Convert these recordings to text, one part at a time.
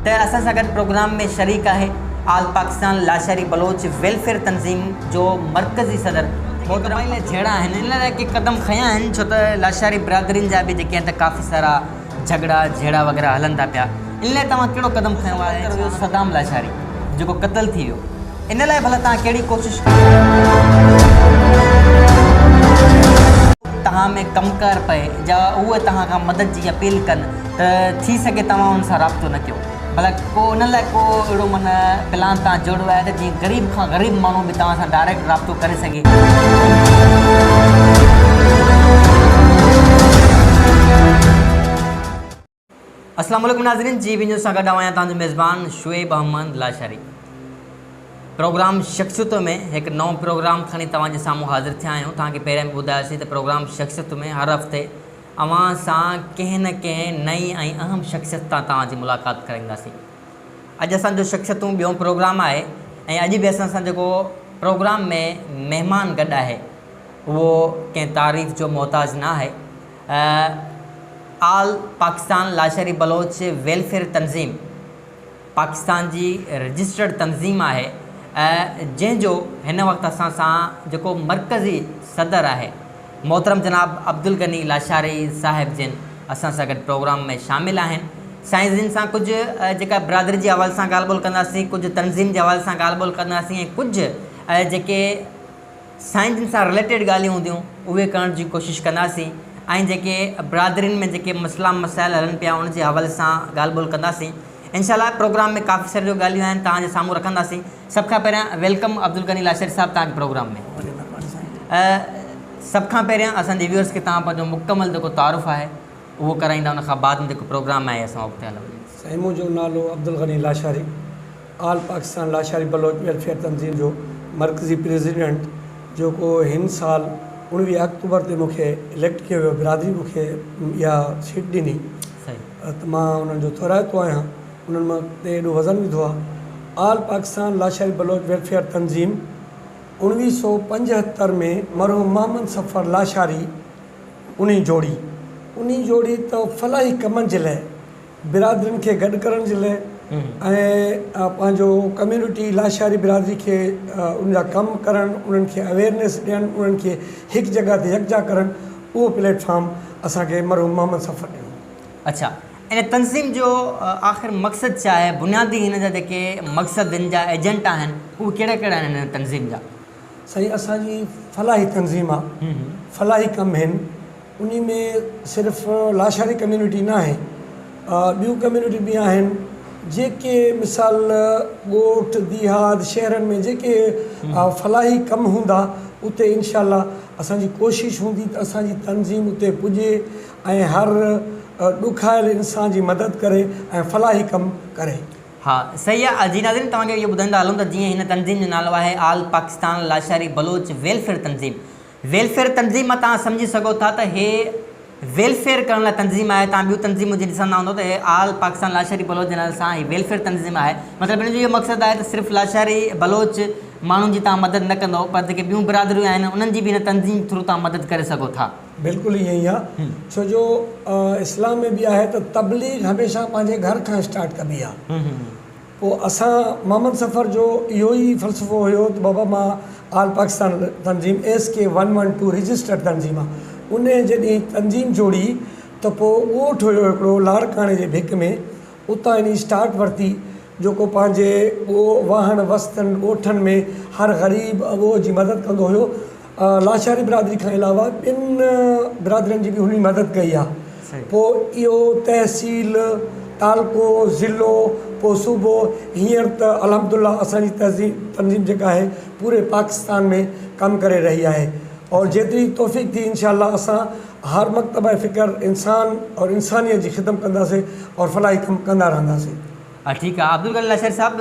ته اسان سان گڏ پروگرام ۾ شريڪ آهي آل پاڪستان لاشاري بلوچ ويلفيئر تنظيم جو مرڪزي صدر محترم قبائلي جهيڙا آهن ان لاء ڪي قدم کنيا آهن ڇو ته لاشاري برادرين جا به جيڪي آهن ته ڪافي سارا جهڳڙا جهيڙا وغيره هلن ٿا پيا ان لاء توهان ڪهڙو قدم کنيو آهي ڇا صدام لاشاري جيڪو قتل ٿي ويو ان لاء ڀلا توهان ڪهڙي ڪوشش توهان ۾ ڪم ڪار پئي جا اهي توهان کان مدد جي اپيل ڪن ته ٿي سگهي توهان ان سان رابطو نه ڪيو ڀلا ڪو ان لاء ڪو اهڙو معنيٰ پلان توهان جوڙيو آهي ته جيئن غريب کان غريب ماڻهو به توهان سان ڊائريڪٽ رابطو ڪري سگهي. اسلام عليڪم ناظرين جي وي نيوز سان گڏ آهيان توهان جو ميزبان شعيب احمد لاشاري پروگرام شخصيتون ۾ هڪ نئون پروگرام کڻي توهان جي سامهون حاضر ٿيا آهيون توهان کي پهريان به ٻڌايوسين ته پروگرام شخصيتون ۾ هر هفتي اوهان سان ڪنهن نه ڪنهن نئين ۽ اهم شخصيت سان توهان جي ملاقات ڪرائينداسين. اڄ اسان جو شخصيتون ٻيون پروگرام آهي ۽ اڄ به اسان سان جيڪو پروگرام ۾ مهمان گڏ آهي اهو ڪنهن تعريف جو محتاج نه آهي. آل پاڪستان لاشاري بلوچ ويلفيئر تنظيم پاڪستان جي رجسٽرڊ تنظيم آهي جنهن جو هن وقت اسان سان جيڪو مرڪزي صدر آهي محترم جناب عبدالغني لاشاري صاحب جن اسان سان گڏ پروگرام ۾ شامل آهن سائين جن سان ڪجهه جيڪا برادري جي حوالي سان ڳالهه ٻولهه ڪنداسين ڪجهه تنظيم جي حوالي سان ڳالهه ٻولهه ڪنداسين ۽ ڪجهه جيڪي سائين جن سان رليٽيڊ ڳالهيون هونديون اهي ڪرڻ جي ڪوشش ڪنداسين ۽ جيڪي برادرين ۾ جيڪي مسئلا مسائل هلن پيا ان جي حوالي سان ڳالهه ٻولهه ڪنداسين انشاء الله پروگرام ۾ ڪافي ساريون ڳالهيون آهن توهان جي سامهون رکنداسين سڀ کان پهريان welcome Abdul Ghani Lashari صاحب توهان کي پروگرام ۾ سڀ کان پهريان اسان جي ويورز کي توهان پنهنجو مڪمل جيڪو تعارف آهي اهو ڪرائيندا ان کان بعد ۾ جيڪو پروگرام آهي اسان اڳتي هلنداسين. سائين منهنجو نالو عبدالغني لاشاري آل پاڪستان لاشاري بلوچ ويلفيئر تنظيم جو مرڪزي پريزيڊنٽ جيڪو هن سال 19 آڪٽوبر تي مون کي اليڪٽ ڪيو ويو برادري مون کي اها سيٽ ڏني ته مان انهن جو ٿورائتو آهيان انهن مون تي ايڏو وزن وڌو آهي آل پاڪستان لاشاري بلوچ ويلفيئر تنظيم 1975 ۾ مرحوم محمد صفر لاشاري انهي جوڙي انهي جوڙي ته فلاحي ڪمن جي لاء برادرين کي گڏ ڪرڻ جي لاء ۽ پنهنجو ڪميونٽي لاشاري برادري کي ان جا ڪم ڪرڻ انهن کي اويئرنيس ڏيڻ انهن کي هڪ جڳهه تي يڪجا ڪرڻ اهو پليٽ فارم اسان کي مرحوم محمد صفر ڏنو. اڇا ان تنظيم جو آخر مقصد ڇا آهي بنيادي هن جا جيڪي مقصد هن جا ايجنٽ آهن اهي ڪهڙا ڪهڙا آهن هن تنظيم جا. سائين اسان جي فلاحي تنظيم آ فلاحي ڪم هن انهي ۾ صرف لاشاري ڪميونٽي ناهي ٻيون ڪميونٽي به آهن جيڪي مثال ڳوٺ ديهات شهرن ۾ جيڪي فلاحي ڪم هوندا اتي انشاء الله اسان جي ڪوشش هوندي ته اسان جي تنظيم اتي پڄي ۽ هر ڏکايل انسان جي مدد ڪري ۽ فلاحي ڪم ڪري. ها صحيح آ جي ناظرين توهان کي اهو ٻڌائيندا هلون ته جيئن هن تنظيم جو نالو آهي آل پاڪستان لاشاري بلوچ ويلفيئر تنظيم ويلفيئر تنظيم مان توهان سمجهي سگهو ٿا ته هي ويلفيئر ڪرڻ لاء تنظيم آهي توهان ٻيون تنظيمون جي ڏسندا هوندو ته هي آل پاڪستان لاشاري بلوچ جي نالي سان هي ويلفيئر تنظيم آهي مطلب ان جو اهو مقصد آهي ته صرف لاشاري بلوچ ماڻهن جي توهان مدد نه ڪندو پر جيڪي ٻيون برادريون آهن انهن جي به هن تنظيم ٿرو توهان مدد ڪري سگهو ٿا. بلڪل ائين ئي آهي ڇو جو اسلام ۾ به آهي ته تبليغ هميشه پنهنجي گهر کان اسٽارٽ ڪبي آهي. پوء اسان محمد صفر جو اهو ئي فلسفو هيو ته بابا مان آل پاڪستان تنظيم S K one one two registered تنظيم آ انهي جڏهن تنظيم جوڙي ته پوء ڳوٺ هيو هڪڙو لاڙڪاڻي جي ڀڪ ۾ اتان انهي اسٽارٽ ورتي جيڪو پنهنجي ڳو واهڻ وستن ڳوٺن ۾ هر غريب اٻوجهه جي مدد ڪندو هيو لاشاري برادري کان علاوه ٻين برادرين جي به هن مدد ڪئي آ پوء اهو تحصيل، تعلقو، ضلعو پوء صوبو هينئر ته الحمدالله اسان جي تنظيم جيڪا آهي پوري پاڪستان ۾ ڪم ڪري رهي آهي اور جيتري توفيق ٿي انشاء الله اسان هر مڪتبه فڪر انسان اور انسانيت جي خدم ڪنداسين اور فلاحي ڪم ڪندا رهنداسين. ٺيڪ آ عبدالغني لاشاري صاحب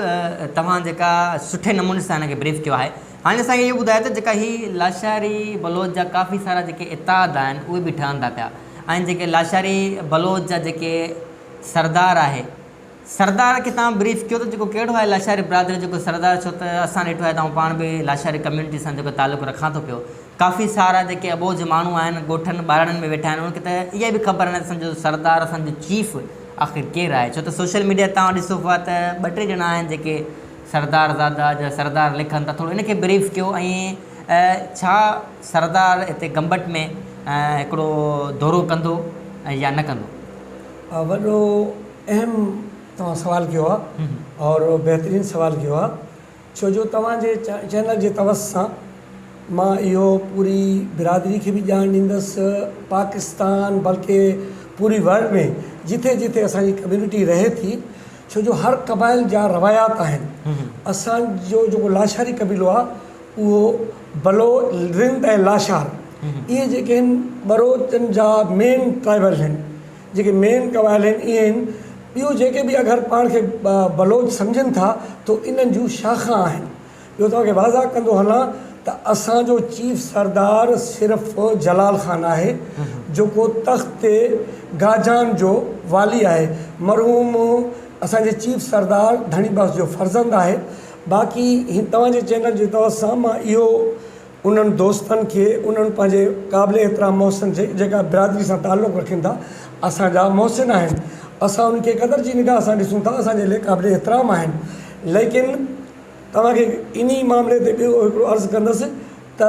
توهان جيڪا سٺي نموني سان هن کي بريف ڪيو آهي هاڻي اسان کي اهو ٻڌايو ته جيڪا هي لاشاري بلوچ جا ڪافي سارا جيڪي اتحاد آهن اهي به ٺهن ٿا پيا ۽ جيڪي لاشاري بلوچ جا جيڪي سردار آهي سردار کي توهان بريف ڪيو ته جيڪو ڪهڙو آهي لاشاري برادري جيڪو سردار ڇو ته اسان ڏٺو آهي ته آئون پاڻ به لاشاري ڪميونٽي سان جيڪو تعلق رکان ٿو پيو ڪافي سارا جيڪي اٻوجهه ماڻهو آهن ڳوٺن ٻارڙن ۾ ويٺا آهن انهن کي ته اها به خبر ناهي ته اسان جو سردار اسان جو چيف آخر ڪير آهي ڇو ته سوشل ميڊيا تان ڏسو پيا ته ٻه ٽي ڄڻا آهن جيڪي سردار زاده جا سردار لکن ٿا ٿورو ان کي بريف ڪيو ۽ ڇا سردار هتي گمبٽ ۾ هڪڙو دورو ڪندو يا نه ڪندو؟ وڏو اهم توهان سوال ڪيو آهي اور بهترين سوال ڪيو آهي ڇو جو توهان جي چينل جي توسط سان مان اهو پوري برادري کي به ڄاڻ ڏيندس پاڪستان بلڪه پوري ورلڊ ۾ جٿي جٿي اسان جي ڪميونٽي رهي ٿي ڇو جو هر قبائل جا روايات آهن اسان جو جيڪو لاشاري قبيلو آهي اهو بلوچ رند ۽ لاشار اهي جيڪي آهن ٻروچن جا مين ٽرائبل آهن جيڪي مين قبائل آهن اهي آهن ٻيون جيڪي به اگر پاڻ کي بلوچ سمجهن ٿا ته انهن جون شاخان آهن. ٻيو توهان کي واضح ڪندو هلان ته اسان جو چيف سردار صرف جلال خان آهي جيڪو تخت گاجان جو والي آهي. مرحوم اسان جي چيف سردار ڌڻي بخش جو فرزند آهي. باقي توهان جي چينل جي توسط سان مان اهو انهن دوستن کي انهن پنهنجي قابل احترام محسن جي جيڪا برادري سان تعلق رکن ٿا اسان جا محسن آهن اسان انهن کي قدر جي نگاهه سان ڏسون ٿا اسان جي لئه قابل احترام آهن ليڪن توهان کي انهي معاملي تي ٻيو هڪڙو عرض ڪندس ته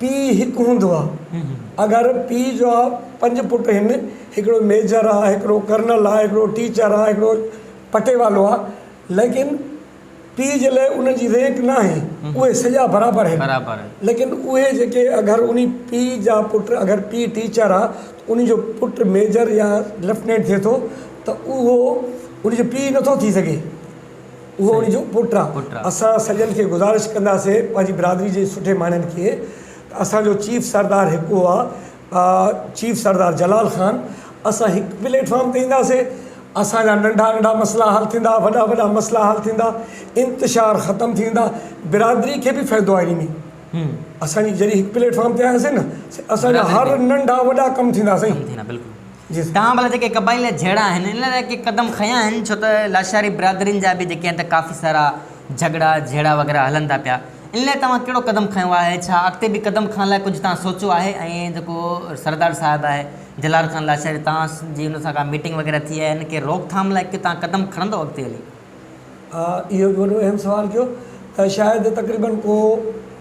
پيء هڪ هوندو آهي اگر پيء جا پنج پٽ هن هڪڙو ميجر آهي هڪڙو ڪرنل آهي هڪڙو ٽيچر آهي هڪڙو پٽيوالو آهي ليڪن پيء جي لئه انهن جي رينڪ ناهي، اهي سڄا برابر هن. ليڪن اهي جيڪي اگر انهي پيء جا پٽ اگر پيء ٽيچر آ ته انهي جو پٽ ميجر يا ليفٽننٽ ٿئي ٿو ته اهو انهي جو پيء نٿو ٿي سگهي اهو انهي جو پٽ آ. اسان سڄن کي گذارش ڪنداسي پنهنجي برادري جي سٺي ماڻهن کي ته اسان جو چيف سردار هڪ آ چيف سردار جلال خان اسان هڪ پليٽ فارم تي اينداسي اسان جا ننڍا ننڍا مسئلا حل ٿيندا وڏا وڏا مسئلا حل ٿيندا انتشار ختم ٿي ويندا برادري کي به فائدو آهي ان ۾ اسان جي جڏهن هڪ پليٽ فارم تي آياسي نه اسان جا هر ننڍا وڏا ڪم ٿيندا سائين ڪم ٿيندا بلڪل جي تان ڀلا جيڪي قبائلي جهيڙا آهن ان لاء ڪي قدم کنيا آهن ڇو ته لاشاري برادرين جا به جيڪي آهن ته ڪافي سارا جهڳڙا جهيڙا وغيره هلن ٿا پيا ان لاء توهان ڪهڙو قدم کنيو آهي؟ ڇا اڳتي به قدم کڻڻ لاء ڪجهه توهان سوچيو آهي ۽ جيڪو سردار صاحب آهي جلال خان لاشاري توهان جي ان سان ڪا ميٽنگ وغيره ٿي آهي ان کي روڪٿام لاء ڪي توهان قدم کڻندو اڳتي هلي؟ اهو به وڏو اهم سوال ڪيو ته شايد تقريبن ڪو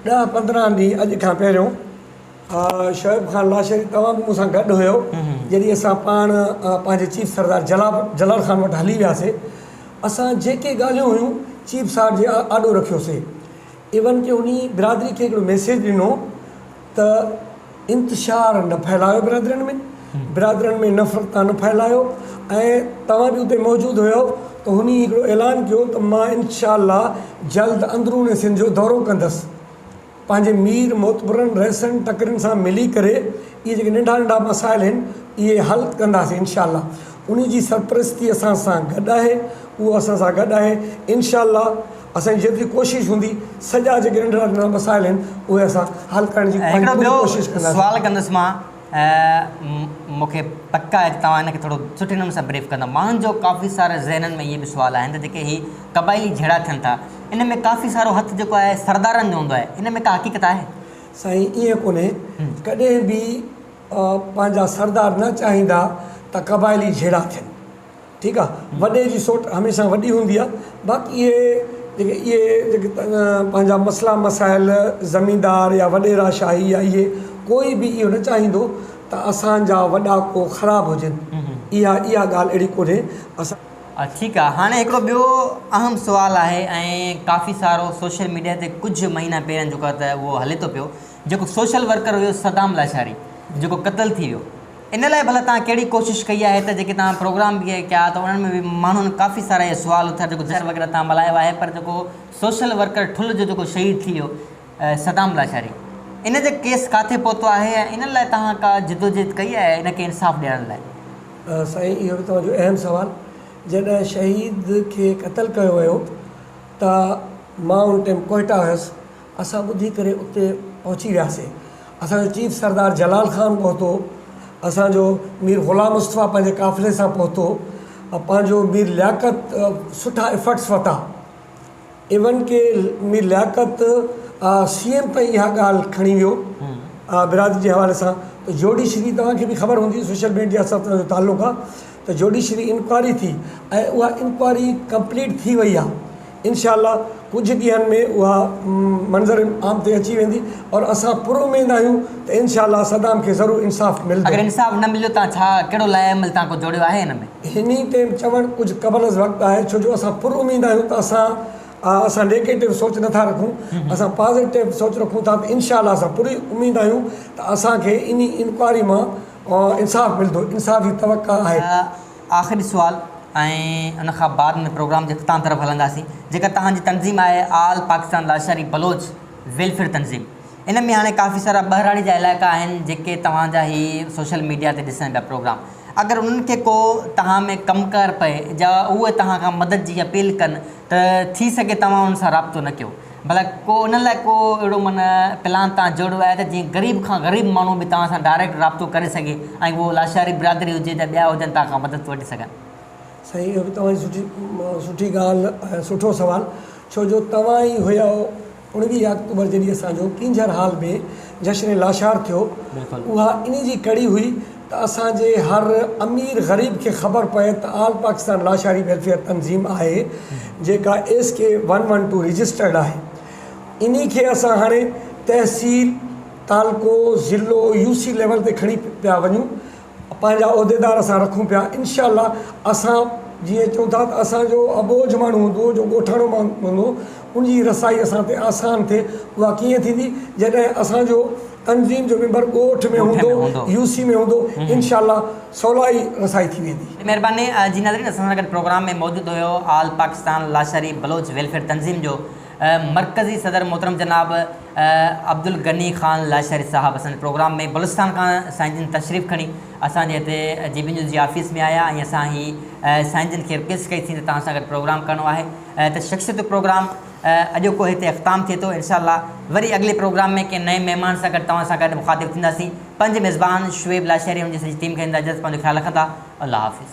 ڏهه 15 ڏينهن اڄ کان پهريون شعيب خان لاشاري توهان به مون سان گڏ هيو جڏهن اسان پاڻ پنهنجي چيف سردار جلال خان وٽ هلي وياسي اسان جيڪي ڳالهيون هيون چيف صاحب جي آڏو رکيوسي. ايون ڪي انهي برادري کي هڪڙو ميسيج ڏنو ته انتشار نه ڦهلايو برادرين ۾ برادرين ۾ نفرت نه ڦهلايو ۽ توهان به اتي موجود هيو ته هني هڪڙو اعلان ڪيو ته مان انشاء الله جلد اندرون سنڌ جو دورو ڪندس. پنهنجي مير معتبرن رئيسن ٽڪرين سان ملي ڪري اهي جيڪي ننڍا ننڍا مسائل آهن اهي حل ڪنداسين انشاء الله انهي جي سرپرستي اسان سان گڏ آهي اهو اسان سان گڏ آهي انشاء الله اسان جي جيتري ڪوشش هوندي سڄا جيڪي ننڍڙا ننڍڙا مسائل آهن اهي اسان حل ڪرڻ جي پنهنجي پوري ڪوشش ڪنداسين. سوال ڪندس مان مون کي پڪ آهي ته توهان ان کي ٿورو سٺي نموني سان بريف ڪندا. ماڻهن جو ڪافي ساري ذهنن ۾ اهي به سوال آهن ته جيڪي هي قبائلي جهيڙا ٿين ٿا ان ۾ ڪافي سارو هٿ جيڪو آهي سردارن جو هوندو آهي ان ۾ ڪا حقيقت آهي؟ سائين ائين ڪونهي ڪڏهن به پنهنجا سردار نه چاهيندا ته قبائلي جهيڙا ٿين. ٺيڪ آ وڏي جي سوٽ هميشه وڏي هوندي آ باقي اهي جيڪي اهي جيڪي پنهنجا مسئلا مسائل زميندار يا وڏيرا شاهي يا اهي ڪوئي به اهو نه چاهيندو ته اسان جا وڏا ڪو خراب هجن اها اها ڳالهه اهڙي ڪونهي اسان ٺيڪ آ هاڻي هڪڙو ٻيو اهم سوال آهي ۽ ڪافي سارو سوشل ميڊيا تي ڪجهه مهينا پهريان جيڪو آ ته اهو هلي ٿو پيو جيڪو سوشل ورڪر هيو صدام لاشاري جيڪو قتل ٿي ويو ان لاء ڀلا توهان ڪهڙي ڪوشش ڪئي آهي ته جيڪي توهان پروگرام به ڪيا ته انهن ۾ به ماڻهن ڪافي سارا اهي سوال اٿاريا جيڪو جشن وغيره توهان ملهايو آهي پر جيڪو سوشل ورڪر ٺل جو جيڪو شهيد ٿي ويو صدام لاشاري ان جو ڪيس ڪاٿي پهتو آهي ۽ ان لاء توهان ڪا جدوجهد ڪئي آهي ان کي انصاف ڏيارڻ لاء؟ سائين اهو به توهان جو اهم سوال جڏهن شهيد کي قتل ڪيو ويو ته مان ان ٽائيم ڪوئيٽا هيس اسان ٻڌي ڪري اتي پهچي وياسي. اسان جو چيف سردار جلال خان پهتو، اسان جو مير غلام مصطفيٰ پنهنجي قافلي سان پهتو، پنهنجو مير لياقت سٺا ايفرٽس ورتا. ايون ڪي مير لياقت سي ايم تائين اها ڳالهه کڻي ويو برادري جي حوالي سان ته جوڊيشري توهان کي به خبر هوندي سوشل ميڊيا سان توهان جو تعلق آهي ته جوڊيشري انڪوائري ٿي ۽ اها انڪوائري ڪمپليٽ ٿي وئي آهي انشاء الله ڪجهه ڏينهن ۾ اها منظر عام تي اچي ويندي اور اسان پر اميد آهيون ته انشاء الله صدام کي ضرور انصاف ملندو. اگر انصاف نه مليو تان ڇا ڪهڙو لائحه عمل تان ڪو جوڙيو آهي ان ۾؟ هني ٽيم چوڻ ڪجهه قبل از وقت آهي ڇو جو اسان پر اميد آهيون ته اسان اسان نيگيٽو سوچ نٿا رکون اسان پازيٽو سوچ رکون ٿا ته انشاء الله اسان پوري اميد آهيون ته اسان کي انهي انڪوائري مان انصاف ملندو انصاف جي توقع آهي. آخري سوال ۽ ان کان بعد ۾ پروگرام جي اختتام طرف هلنداسين جيڪا توهان جي تنظيم آهي آل پاڪستان لاشاري بلوچ ويلفيئر تنظيم ان ۾ هاڻي ڪافي سارا ٻهراڙي جا علائقا آهن جيڪي توهان جا هي سوشل ميڊيا تي ڏسن پيا پروگرام اگر انهن کي ڪو توهان ۾ ڪم ڪار پئي جا اهي توهان کان مدد جي اپيل ڪن ته ٿي سگهي توهان انهن سان رابطو نه ڪيو ڀلا ڪو انهن لاء ڪو اهڙو من پلان توهان جوڙيو آهي ته جيئن غريب کان غريب ماڻهو به توهان سان ڊائريڪٽ رابطو ڪري سگهي ۽ اهو لاشاري برادري هجي يا ٻيا هجن توهان کان مدد وٺي سگهن. سائين اهو به توهان جي سٺي سٺي ڳالهه ۽ سٺو سوال ڇو جو توهان ئي هيا 19 آڪٽوبر جڏهن اسان جو ڪينجهر هال ۾ جشن لاشار ٿيو اها انهي جي ڪڙي هئي ته اسان جي هر امير غريب کي خبر پئي ته آل پاڪستان لاشاري ويلفيئر تنظيم آهي جيڪا ايس ڪي 112 رجسٽرڊ آهي انهي کي اسان هاڻي تحصيل تعلقو ضلعو يو سي ليول تي کڻي پيا وڃون پنهنجا عهديدار اسان رکون پيا انشاء الله اسان جيئن چئون ٿا ته اسان جو اٻوجهه ماڻهو هوندو جو ڳوٺاڻو ماڻهو هوندو ان جي رسائي اسان تي آسان ٿئي اها ڪيئن ٿيندي جڏهن اسان جو تنظيم جو ميمبر ڳوٺ ۾ هوندو يو سي ۾ هوندو انشاء الله سولائي رسائي ٿي ويندي. مهرباني جي ناظرين اسان سان گڏ پروگرام ۾ موجود هيو آل پاڪستان لاشاري بلوچ ويلفيئر تنظيم جو مرڪزي صدر محترم جناب عبدالغني خان لاشاري صاحب اسان جي پروگرام ۾ بلوچستان کان سائين جن تشريف کڻي اسان جي هتي جي بي نيوز جي آفيس ۾ آيا ۽ اسان هي سائين جن کي رڪويسٽ ڪئي سين ته توهان سان گڏ پروگرام ڪرڻو آهي ته شخصيت جو پروگرام اڄوڪو هتي اختتام ٿئي ٿو انشاء الله وري اڳلي پروگرام ۾ ڪنهن نئين مهمان سان گڏ توهان سان گڏ مخاطب ٿينداسين پنهنجي ميزبان شعيب لاشاري ۽ ان جي سڄي ٽيم کي ڏيندا اجازت پنهنجو خيال رکندا الله حافظ.